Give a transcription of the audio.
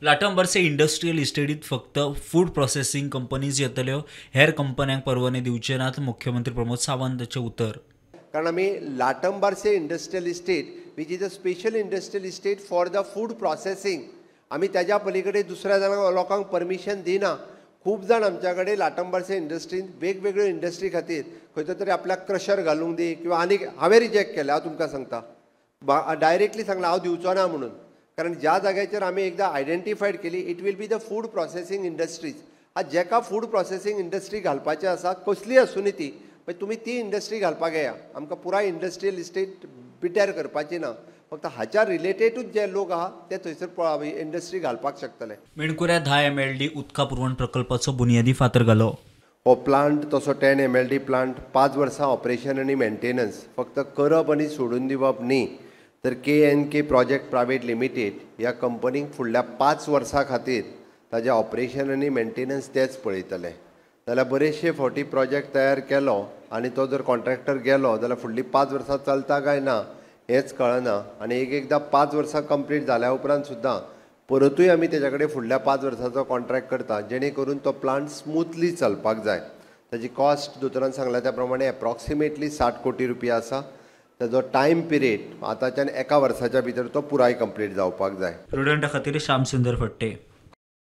Latambarcem industrial इस्टेटीत फक्त food processing companies येतल्यो, हेर कंपन्यांक परवाने दिवचे नात, मुख्यमंत्री प्रमोद सावंताचें उतर. कारण आमी Latambarse industrial estate which is a special industrial estate for the food processing, आमी त्याच्या पलीकडे दुसऱ्या जाणांक लोकांक परमिशन दिना. खूब जाण आमच्या कडेन लाटंबार्से इंडस्ट्रीन वेगवेगळ्यो इंडस्ट्री खातीर खंयचो तरी आपल्याक क्रशर घालूंक दी किंवा आनीक, हांवें रिजेक्ट केलें. हांव तुमकां सांगता, डायरेक्टली सांगलां हांव दिवचो ना म्हणून. कारण ज्या जाग्याचेर आमी एकदां आयडेंटिफायड केली it will be the food processing industries. आतां जेका फूड प्रोसेसींग इंडस्ट्री घालपाचें आसा, कसलीय आसूं ती, मागीर तुमी ती इंडस्ट्री घालपाक येया. आमकां पुराय इंडस्ट्रियल इस्टेट पिड्ड्यार करपाची ना, फक्त हाच्या रिलेटेडूच जे लोक आहा ते थंयसर इंडस्ट्री घालपाक शकतले. मेणकुऱ्या 10 MLD उदका पुरवण प्रकल्पाचो बुनियादी फातर घालो. हो प्लांट तसो 10 MLD plant 5 वर्सां ऑपरेशन आनी मेंटेनन्स फक्त करप आनी सोडून दिवप न्ही, तर KNK project private limited ह्या कंपनीक फुडल्या 5 वर्सां खातीर ताजें ऑपरेशन आनी मेंटेनन्स तेच पळयतले. जाल्यार बरेचशे फावटी प्रोजेक्ट तयार केलो आनी तो जर कॉन्ट्रॅक्टर गेलो जाल्यार फुडलीं 5 वर्सां चलता काय ना हेंच कळना. आनी एक एकदां 5 वर्सां कंप्लीट जाल्या उपरांत सुद्दां परतूय आमी तेज्या कडेन फुडल्या 5 वर्सांचो कॉन्ट्रॅक्ट करता, जेणे करून तो प्लांट स्मुथली चलपाक जाय. ताजी कॉस्ट दोतोरान सांगला त्या प्रमाणे एप्रॉक्सिमेटली 60 कोटी रुपया आसा. ताजो टायम पिरियड आतांच्यान 1 वर्साच्या भितर तो पुराय कंप्लीट जावपाक जाय. प्रुडंटा खातीर श्याम सुंदर फट्टे.